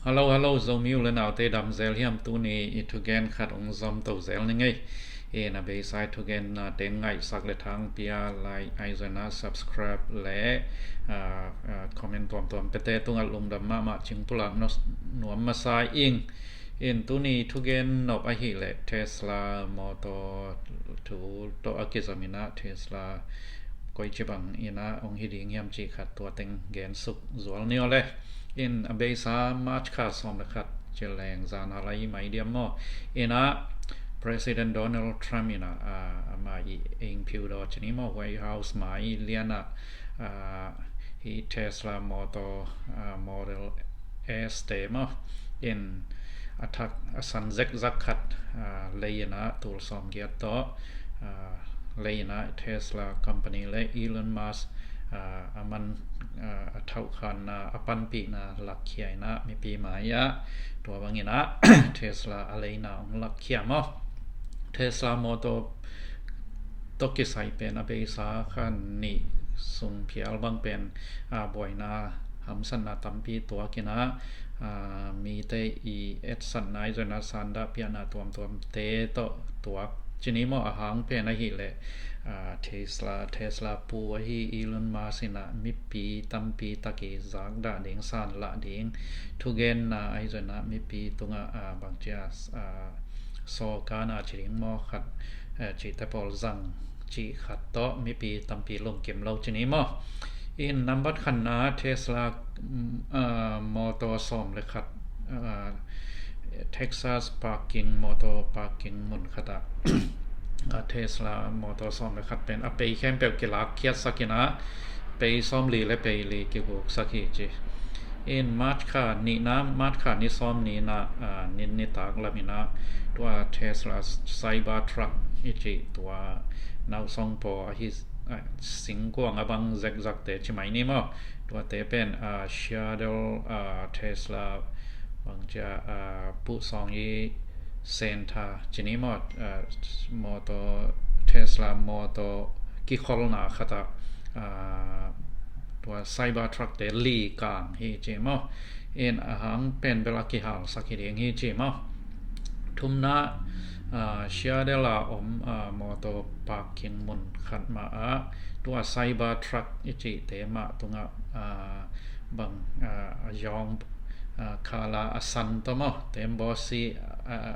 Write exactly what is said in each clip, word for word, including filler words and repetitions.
Hello, hello, Zomi u le naute dam zel hiam? Tuni i thugen khat hong zom to zel ning ei. In a beisa i thugen na teng ngaihsak le thang pia like ai zona subscribe le comment tuamtuam pete tungah lungdam mahmah cingpulak nuam masa ing. In tuni thugen nop ahih leh Tesla motor thu tawh a kizaminah Tesla koici bang inah hong hi ding hiam cih khat tua teng gensuk zual ni aw le. In a beisa March kha sawm le khat cileng zan halai mai diam maw? Inah President Donald Trump inah ama i eng phiu daw cini maw, White House mai lianah hi Tesla motor Model S te maw in a thak a san zekzak khat lei inah tul sawm giat tawh lei inah Tesla company le Elon Musk a man a thauhkhanna a panpihna lakkhia inah mipi mai-ah tua bang inah Tesla a leina hong lakkhia maw? Tesla motor tawh kisai pen a beisa kha nih sung phial bang pen buaina hamsatna tampi tuak inah mite i etsatna i zona sanda piahna tuamtuamte tawh tuak cini maw? A hang pen ahih leh Tesla Tesla pu ahi Elon Musk inah mipi tampi tak i zakdah ding, sanlah ding, thugenna ai zona mipi tungah bangcia sawkana ci ding maw khat cihte pawl zang cih khat tawh mipi tampi lungkim lo cini maw? In nambat khatna Tesla motor sawm le khat Texas parking, motor parking mun khatah Tesla motor sawm le khat pen a pei khempeuh kilakkhiatsak inah pei sawmli le pei li kiguksak hi ci. In March kha nihna, March kha ni sawm ni inah nit nitak lam inah tua Tesla Cybertruck i cih tua nausong paw ahi singkuang a bang zekzakte ci mai ni maw? Tuate pen Seattle Tesla bangcia puhsawng i center cini maw? Motor, Tesla motor kikholna khatah tua Cybertruck te li kang hi ci maw? In a hang pen bel a kihalsak hi ding hi ci maw? Thumna Seattle a om motor parking mun khat mah ah tua Cybertruck i cihte mah tungah bang a yawng khala a san tawh maw, tembaw si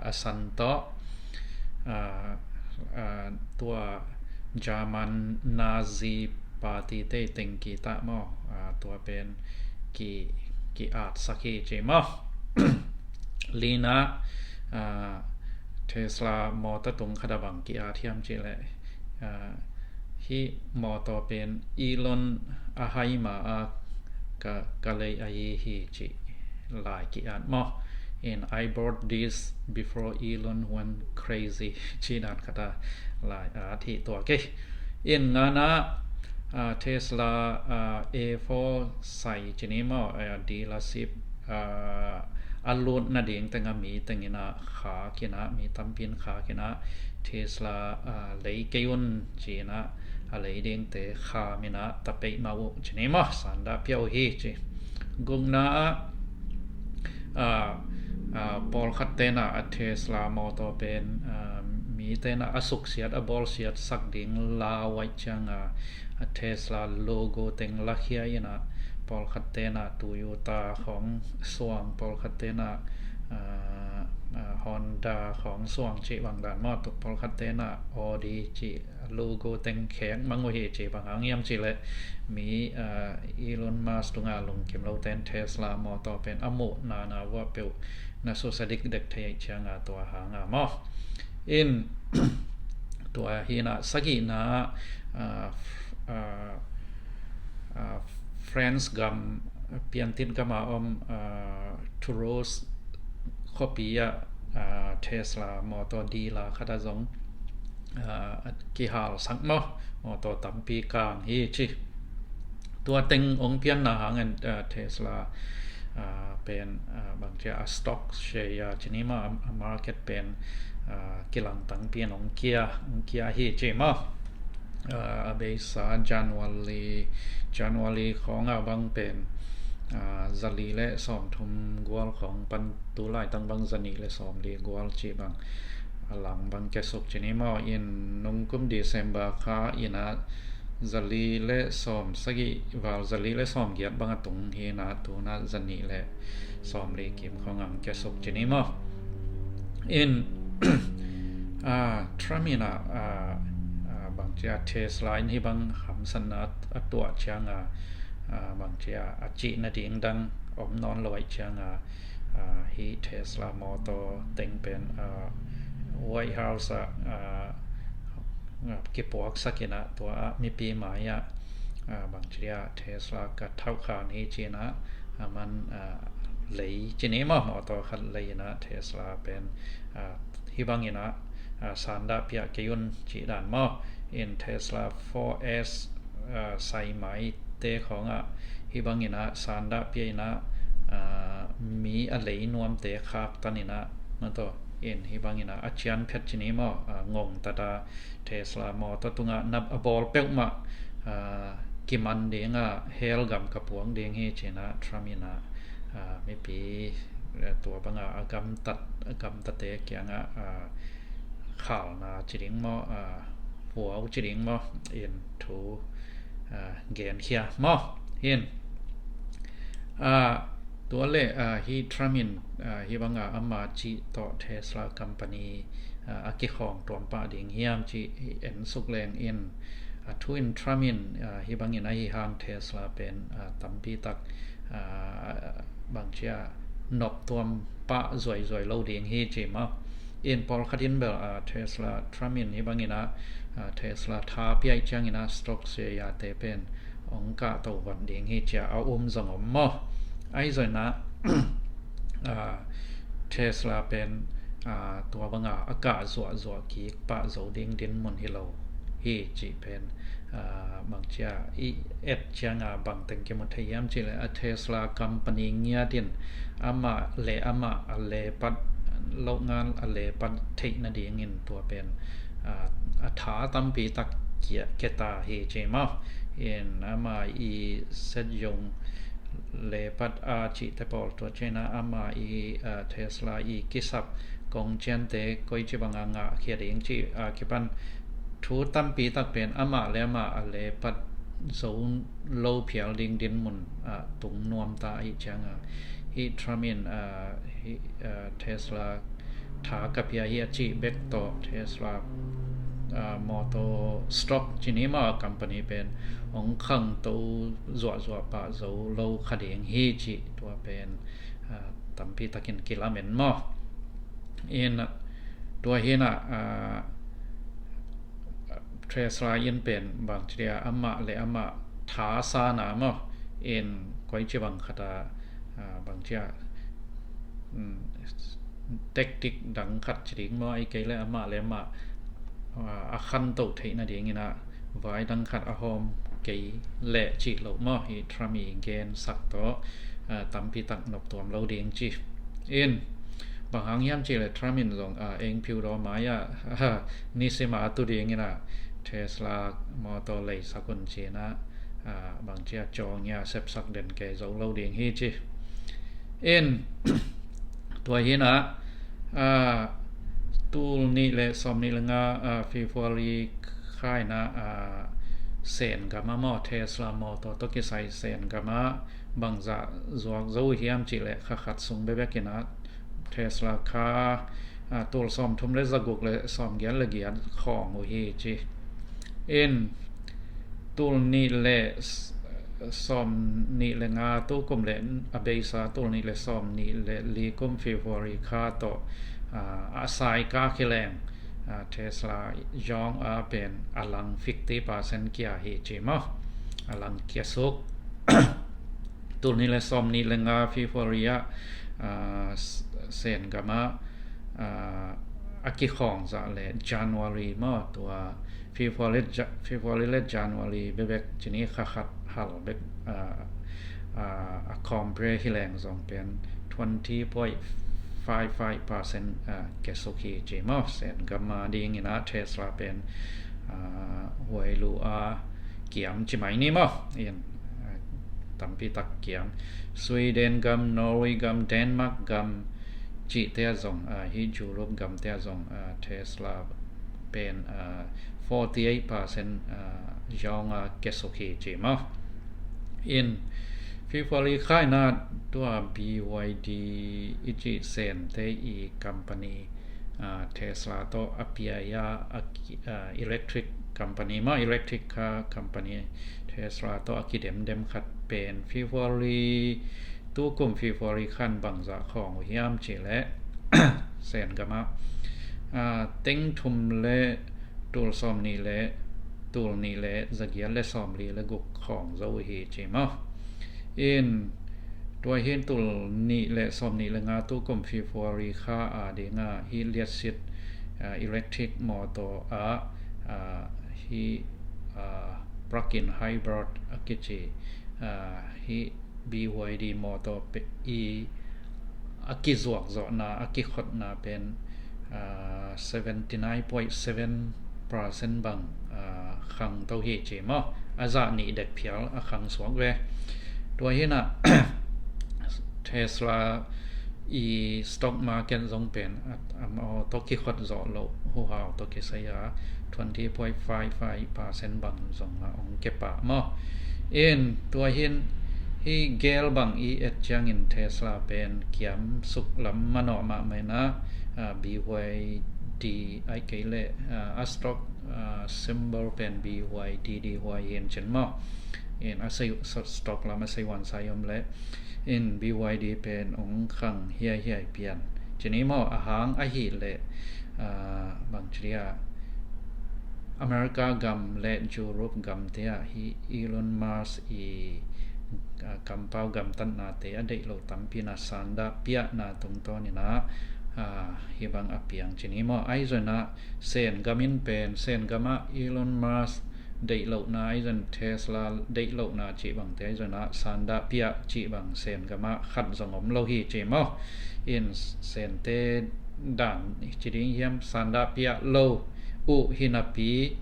a san tawh tua German Nazi party te tengki tah maw, tua pen ki ki-atsak hi ci maw? Lina Tesla motor tung khat a bang ki-at hiam cih leh hih motor pen Elon a hai ma a ka lei ahi hi cih lai ki-at maw? In I bought this before Elon went crazy cih dan khat a lai at hi tua kei. In ngana Tesla A four sai cini maw, dealership a lut nading tengah mi tengin ah khak in ah, mi tampi in khak in ah, Tesla lei kei un ci-in ah a lei dingte kham in ah ta peih mah uh ci ni maw, sandah pia uh hi ci. Gukna ah pawlkhat ten ah a Tesla motor pen mi ten ah a suksiat a bawlsiat sak ding lau ahih ciangin a Tesla logo teng lakhia in ah, pawlkhat ten ah Toyota khawng suang, pawlkhat ten ah Honda khawng suang cih bang dan maw, pawlkhat ten ah Audi cih logo teng khek mang uh hi ci. Bang hang hiam cih leh mi Elon Musk tungah lungkim lo ten Tesla motor pen a muh nana uah peuh na susia dikdek thei ahih ciangin tua hang a maw. In tua hi in ah sagihna ah France gam piantit gam a om Toulouse khuapi ah Tesla motor dealer khat ah zong kihalsak maw, motor tampi kang hi ci. Tua teng hong pianna hangin Tesla pen bangci a stock share ci ni maw, a market pen kilang tangpi in hong kia, hong kia hi ci maw. A beisa January, January khawng ah bang pen ah, zali le sawmthum gual khawng pan tu laitak bang zanih le sawmli gual cih bang a lang bang kiasuk ci ni maw. In nungkum December kha in ah zali le sawmsagih val, zali le sawmgiat bang a tung hi in ah, tu in ah zanih le sawmli kim khawng ang kiasuk ci ni maw. In ah, Trump in ah, ah, ah, bangci a Tesla in hih bang hamsatna a tuah ciang a, ah, bangci a a cih nading dang om nawn lo ahih ciang a, ah, hih Tesla Motor teng pen, ah, White House ah, ah, ah, kipuaksak in ah, tua ah mipi mai ah, ah, bangci a Tesla ka thauhkhan hi ci in ah, ah, man, ah, lei ci ni maw, motor khat lei in ah Tesla pen, ah, hih bang in ah, ah, sandah pia kei un cih dan maw. In Tesla four S, ah, sai maite khawng ah hih bang in ah sandah pia in ah, ah, mi a lei nuamte khaktan in ah, maw taw, in hih bang in ah a cian phet ci ni maw, ah, ngongtat a Tesla Motor tung ah nap a bawl peuhmah, ah, kiman ding a, hell gam ka puak ding hi ci in ah Trump in ah, ah, mipi, eh, tua bang a a gamtat, a gamtate kiang ah, ah, khalna ci ding maw, ah, vuau ci ding maw, in thu, ah, genkhia maw. In, ah, tua le, ah, hih Trump in, ah, hih bang a ama cih tawh Tesla company, ah, a kikhawng tuam pah ding hiam cih en suk leng in, ah, thu in Trump in, ah, hih bang in ahi hang Tesla pen, ah, tampi tak, ah, bangci a nop tuam pah zuaizuai lo ding hi ci maw. In pawlkhat in bel, ah, Tesla, Trump in hih bang in ah, ah, Tesla tha pia ahih ciang in ah stock share-te pen hong kahto van ding hi ci a a um zong om maw. Ahi zongin ah, ah, Tesla pen, ah, tua bang a a kah zuahzuah kik pah zo ding dinmun hi lo hi cih pen, ah, bangci a i et ciang a bang teng kimu thei hiam cih leh, a Tesla company ngiat in amah le amah a lepat loh ngal, a lepat theih nading in tua pen, ah, a tha tampi tak kia, kia ta hi ci maw. In ama i set zong lepat a cihte pawl, tua ciang a ama i, ah, Tesla i kisap kong ciante koici bang a ngahkhia ding cih a kipan thu tampi tak pen amah le amah a lepat zo lo phial ding dinmun, ah, tung nuam ta ahih ciang a, hih Trump in, ah, hih, ah, Tesla tha ka pia hi a cih bek tawh Tesla, ah, Motor stock ci ni maw, company pen hong khangto zuahzuah pah zo lo kha ding hi cih tua pen, ah, tampi takin kilamen maw. In, ah, tua hi in ah, ah, Tesla in pen bangci a amah le amah tha sa na maw. In koici bang khat a, ah, bangci a, um, tactic dang khat ci ding maw, ahih kei leh amah le amah, ah, a khanto theih nading in ah vai dang khat a hawm kei leh cih loh maw, hih Trump i gensak tawh, ah, tampi tak nop tuam lo ding ci. In, bang hang hiam cih leh Trump in zong, ah, engphiu daw mai ah, ah, nisim a tu ding in ah Tesla Motor leisak un ci in ah, ah, bangci a caw ngia sepsak den kei zo lo ding hi ci. In, tua hi in ah, ah, tul nih le sawmnih le nga, ah, February kha in ah, ah, Sen gam ah maw, Tesla Motor tawh kisai Sen gam ah bangzah zuak zo hiam cih leh kha khat sung bekbek in ah Tesla kha, ah, tul sawmthum le zaguk le sawmgiat le giat khawng uh hi ci. In, tul nih le s-, sawmnih le nga tu kum le a beisa tul nih le sawmnih le li kum February kha tawh, ah, a sai kah hi leng, ah, Tesla zong a pen a lang fifty percent kia hi ci maw. A lang kiasuk. Tul nih le sawmnih le nga February ah, ah, s-, Sen gam ah, ah, a kikhawng zah le January maw, tua February, Ja-, February le January bekbek ci ni, kha khat hal bek, ah, ah, a compare hi leng zong pen twenty point five five percent, ah, kiasuk hi ci maw. Sen gam a ding in ah Tesla pen, ah, huai lu a kiam ci mai ni maw. In, ah, tampi tak kiam. Sweden gam, Norway gam, Denmark gam cihte ah zong, ah, hih Europe gamte ah zong, ah, Tesla pen, ah, forty eight percent, ah, zawnga kiasuk hi ci maw. In February kha in ah tua B Y D i cih Sente i company, ah, Tesla tawh a pia a, a ki-, ah, electric company maw, electric car company Tesla tawh a kidemdem khat pen February, tukum February khan bangzah khawng uh hiam cih leh Sen gamah, ah, teng thum le tul sawm nih le tul nih le za giat le sawm li le guk khawng zo uh hi ci maw. In tua hi in tul nih le sawm nih le nga tukum February kha a dingah hih liatsit, ah, electric motor ah, ah, hih, ah, plug-in hybrid a kici, ah, hih B Y D motor pe-, i a kizuak zawhna, a kikhotna pen, ah, seventy nine point seven percent bang, ah, khang to hi ci maw. A zah nih dek phial a khang suak ve. Tua hi in ah Tesla i stock market zong pen a, a, a tawh kikhot zawh loh huhau tawh kisai a twenty point five five percent bang zong a hong kepah maw. In tua hi in hih gel bang i et ciangin Tesla pen kiam suk lam manawh mahmah in ah, ah, B Y D ahih kei leh, ah, a stock, ah, symbol pen B Y D D Y hi in cin maw. In a sei, stock lam a sei huan sai om leh in B Y D pen hong khang hiaihiai pian ci ni maw. A hang ahih leh, ah, bang ci dia, America gam le Europe gamte ah hih Elon Musk i, ah, kampau gamtatnate a deih lo tampi in ah sandah piahna tungtawn in ah, ah, hih bang a piang ci ni maw. Ahi zong in ah Sen gam in pen, Sen gamah Elon Musk deih lohna ahi zong, Tesla deih lohna cih bangte ahi zong ah sandah piah cih bang Sen gamah khat zong om lo hi ci maw. In Sente dan ci ding hiam, sandah piah lo uh hi napi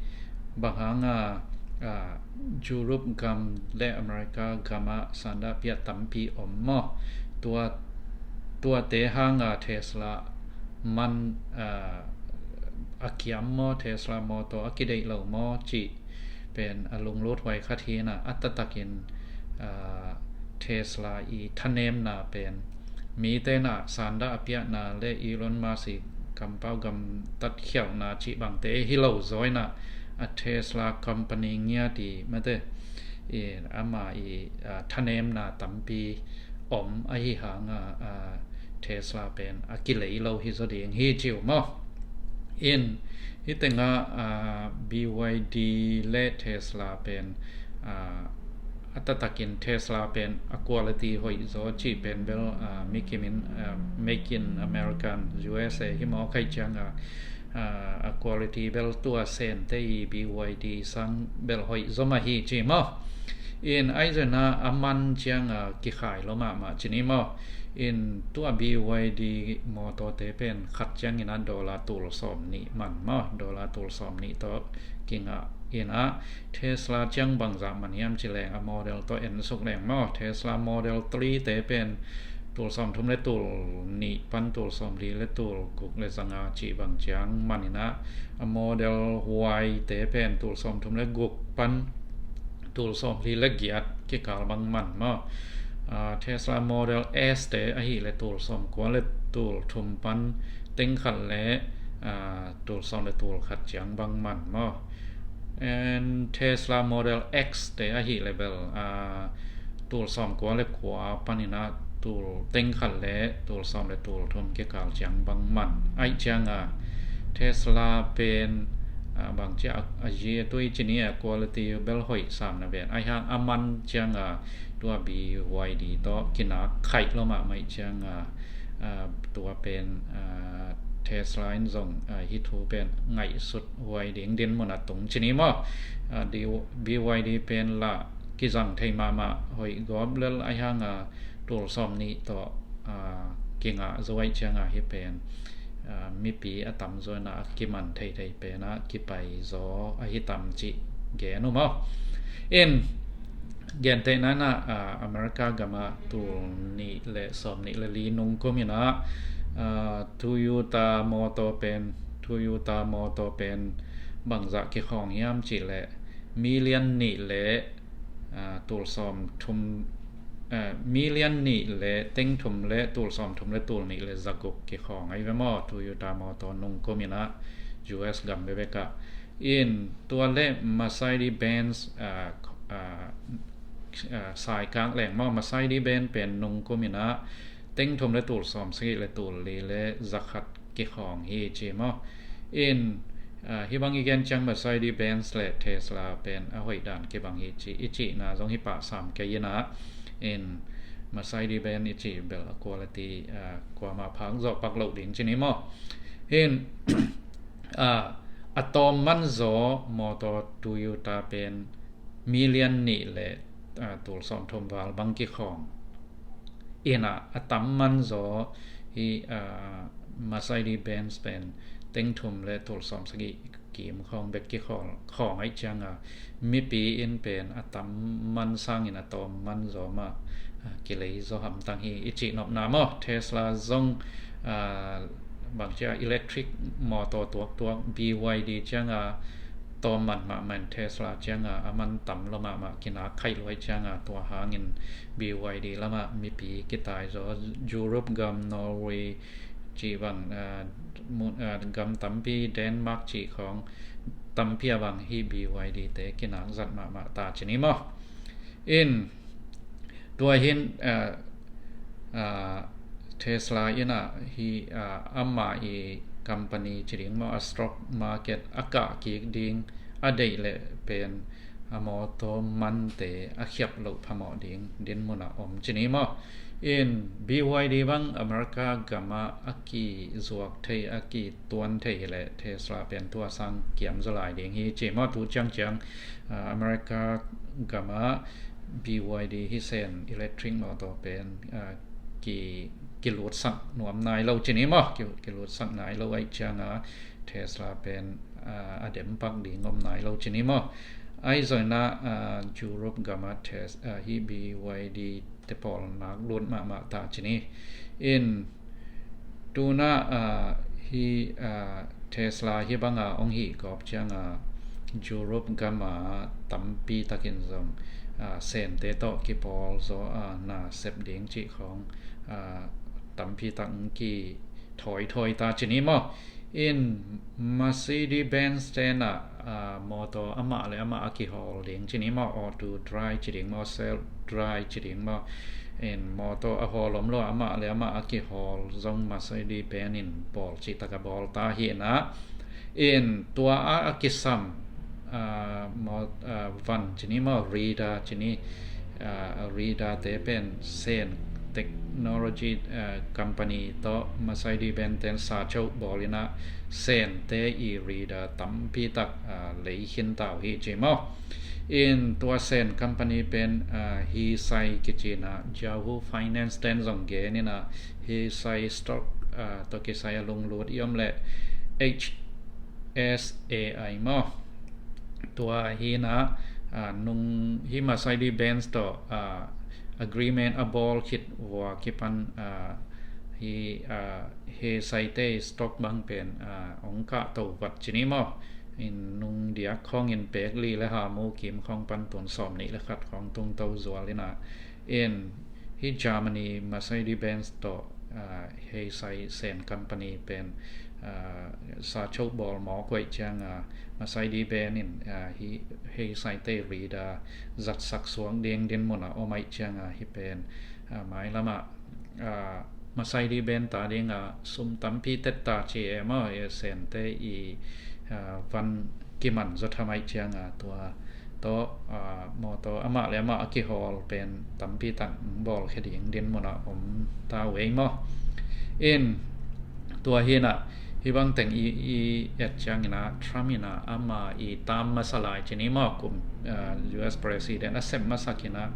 bang hang a, ah, Europe gam le America gamah sandah piah tampi om maw. Tua, tuate hang a Tesla man, ah, a kiam maw, Tesla motor a kideih lo maw cih pen a lunglut huai khat hi in ah, a taktakin, ah, Tesla i thanemna pen mite in ah sandah a piahna le Elon Musk i kampau gamtat khialhna cih bangte hi lo zaw in ah, a Tesla company ngiat i mate i ama i, ah, thanemna tampi om ahi hang a, ah, Tesla pen a kilei lo hi zaw ding hi ci uh maw. In hih tengah, ah, B Y D le Tesla pen, ah, a taktakin Tesla pen a quality hoih zaw cih pen bel, ah, mi kimin, ah, Make in American U S A hi maw, khaih ciang a, ah, a quality bel tua Sente i B Y D sang bel hoih zaw mah hi ci maw. In ahi zong in ah a man ciang a kikhai lo mahmah ci ni maw. In tua B Y D motorte pen khat ciangin ah dollar tul sawm nih man maw, dollar tul sawm nih tawh kingah in ah, Tesla ciang bangzah man hiam ci leng a model tawh en suk leng maw. Tesla Model three te pen tul sawm thum le tul nih pan tul sawm li le tul guk le za nga cih bang ciang man in ah, a Model Y te pen tul sawm thum le guk pan tul sawm li le giat kikal bang man maw. Ah, Tesla Model S te ahih leh tul sawm kua le tul thum pan teng khat le, ah, tul sawm le tul khat ciang bang man maw. And Tesla Model X te ahih leh bel, ah, tul sawm kua le kua panin ah tul teng khat le tul sawm le tul thum kikal ciang bang man. Aih ciang a Tesla pen, ah, bang ci a, a zi a tui ci ni a quality bel hoih sam na ven. Aih hang a man ciang a tua B Y D tawh kinak khaih lo mahmah ciang a, ah, tua pen, ah, Tesla in zong, ah, hih thu pen ngaihsut huai ding dinmun a tung ci ni maw. Ah, di-, B Y D pen lah kizang thei mahmah hoih gawp lel aih hang a tul sawm nih tawh, ah, kingah zo aih ciang a hih pen, ah, mipi a tamzaw in a kiman theithei pen a kipai zaw ahi tam cih gen uh maw. In Gentehna in ah, ah, America gam ah tul nih le sawm nih le li nung kum in ah, ah, Toyota Motor pen, Toyota Motor pen bangzah kikhawng hiam cih leh million nih le, ah, tul sawm thum, ah, million nih le teng thum le tul sawm thum le tul nih le za guk kikhawng ahi ve maw, Toyota Motor nung kum in ah U S gam bekbek ah. In tua le Mercedes Benz, ah, ah, ah, saikak leng maw, Mercedes Benz pen nung kum in ah teng thum le tul sawm sagih le tul li le za khat kikhawng hi ci maw. In, ah, hih bang i gen ciang Mercedes Benz le Tesla pen a hoih dan kibang hi ci, i cihna zong hi pah sam kei in ah. In Mercedes Benz i cih bel a quality, ah, kuamah phak zawh pak loh ding ci ni maw. In, ah, a tawm man zaw motor Toyota pen million nih le, ah, tul sawm thum val bang kikhawng. In ah a tam man zaw hi, ah, Mercedes Benz pen teng thum le tul sawm sagih kim khawng bek kikhawng, khawng ahih ciang a, mipi in pen a tam man sangin a tawm man zaw mah, ah, kilei zaw hamtang hi i cih nopna maw. Tesla zong, ah, bang ci a electric motor tuaktuak B Y D ciang a tawm man mahmah in Tesla ciang a, a man tam lo mahmah, kinak khaih lo ahih ciang a, tua hangin B Y D lamah mipi kitai zaw. Europe gam, Norway cih bang, ah, mun, ah, gam tampi, Denmark cih khawng tampi a bang hi B Y D te kinak zat mahmah ta ci ni maw. In tua hin, ah, ah, Tesla in ah hi, ah, amah i company ci ding maw, a stock market a kah kik ding a deih leh pen a motor mante a khiap loh phamawh ding dinmun ah om ci ni maw. In B Y D bang America gam ah a kizuak thei, a kituan thei hi leh Tesla pen tua sang kiam zaw lai ding hi ci maw. Tu ciangciang, ah, America gam ah B Y D hi Sen electric motor pen, ah, ki, kilutsak nuam nai lo ci ni maw. Ki, kilutsak nai lo ahih ciang a Tesla pen, ah, a dempak ding om nai lo ci ni maw. Ahi zongin ah, ah, Europe gam ah Tes-, ah, hi B Y D te pawl nak lut mahmah ta ci ni. In tu in ah, ah, hi, ah, Tesla hi bang a hong hih gawp ciang a Europe gam a tampi takin zong, ah, Sente tawh kipawl zaw a, na sep ding cih khawng, ah, tampi tak hong kithawithawi ta ci ni maw. In Mercedes Benz te in ah, ah, motor amah le amah a kihawl ding ci ni maw, auto drive ci ding maw, self drive ci ding maw. In motor a hawl om lo, amah le amah a kihawl zong Mercedes Benz in bawl cih tak a bawl ta hi in ah. In tua a, a kisam, ah, maw, ah, van ci ni maw, radar ci ni, ah, radar te pen Sen technology, ah, company tawh Mercedes Benz ten sa choh bawl in ah Sente i radar tampi tak, ah, lei khin ta uh hi ci maw. In tua Sen company pen, ah, Hesai kici in ah Yahoo Finance ten zong gen in ah Hesai stock, ah, tawh kisai a lunglut i om leh H S A I maw. Tua hi in ah, ah, nung hi Mercedes Benz tawh, ah, agreement a bawl khit vua kipan, ah, hi, ah, Hesai te stock bang pen, ah, hong kah to vat ci ni maw. In nung diak khawngin pek li le ha mu kim khawng pan tun sawm nih le khat khawng tung to zual in ah. In hi Germany Mercedes Benz tawh, ah, Hesai Sen company pen, ah, sa choh bawl mawk uh ahih ciang a, Mercedes Benz in, ah, hi Hesai te radar zatsak suak ding dinmun ah om ahih ciang a, hi pen, ah, mailam ah, ah, Mercedes Benz ta ding a sum tampi tet ta ci e maw, e Sente i, ah, van kiman zaw tham ahih ciang a, tua tawh, ah, motor amah le amah a kihawl pen tampi tak bawl khia ding dinmun ah om ta uh ei maw. In tua hi in ah, hi bang teng i, i et ciang in ah Trump in ah ama i tam masa lai ci ni maw, kum, ah, U S president a sep masak in ah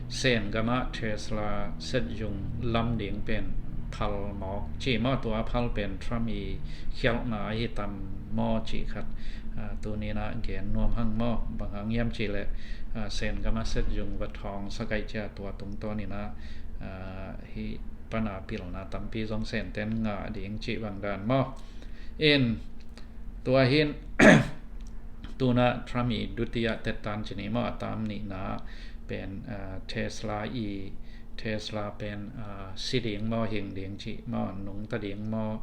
Sen gam ah Tesla set zung lam ding pen phal mawk ci maw. Tua phal pen Trump i khialhna ahi tam maw cih khat Tuni-in ah gen nuam hang maw, bang hang hiam cih leh Sen gam ah Set Yung va thawng sak ahih ciang tua tungtawn in ah hih pan a pilna tampi zong Sente in ngah ding cih bang dan maw. In tua hi-in tu-in ah Trump i dutiya tettan ci ni maw, a tam nihna pen Tesla i, Tesla pen si ding maw, hing ding cih maw, nungta ding maw,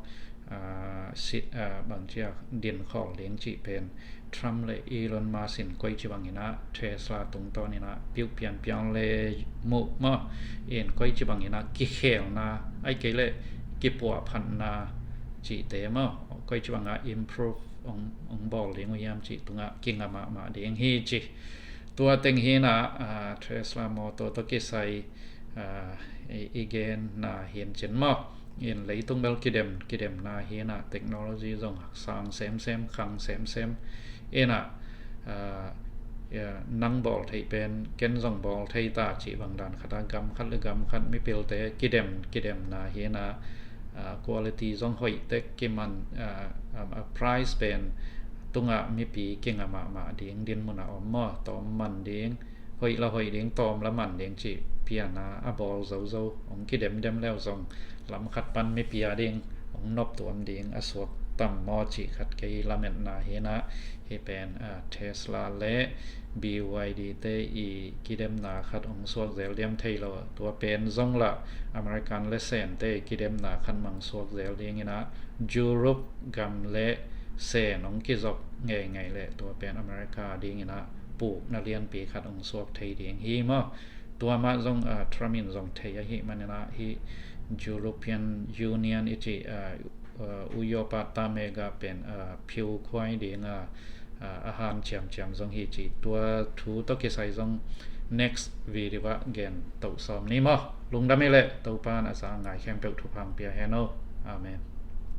bangci a dinkhawl ding cih pen Trump le Elon Musk in koici bangin ah Tesla tungtawn in ah piuh pianpian le muh maw, in koici bangin ah kikhelna ahih kei leh kipuahphatna cihte maw, koici bangah improve hong bawl ding uh hiam cih tungah kinga mahmah ding hi ci. Tua teng hi-in ah Tesla Motor tawh kisai i genna hi-in cin maw, in leitung bel kidem kidemna hi-in ah technology zong haksang semsem, khang semsem in ah nang bawl theih pen ken zong bawl thei ta cih bang dan khat ah gam khat le gam khat mipilte kidem kidemna hi-in ah quality zong hoih tek kiman, price pen tungah mipi kinga mahmah ding dinmun a om maw, tawm man ding, hoih la hoih ding, tawm la man ding cih pian a bawl zozo hong kidemdem leu zong lam khat pan mipi a ding hong noptuam ding a suak tam maw cih khat kei lametna hi-in ah hih pen Tesla le B Y D te i kidemna khat hong suak zel diam thei lo. Tua pen zong lah American le Sente kidemna khat mang suak zel dingin ah Europe gam le Sen hong kizop ngeingei leh tua pen America dingin ah pukna lianpi khat hong suak thei ding hi maw. Tua mah zong Trump in zong thei ahih manin ah hih European Union i cih Uyopa ta mega pen phiu khuai ding a hanciamciam zong hi ci. Tua thu tawh kisai zong next video ah gen toh sawm ni maw. Lungdam hi leh Topa'n a za ngai khempeuh thupha hong pia hen aw. Amen.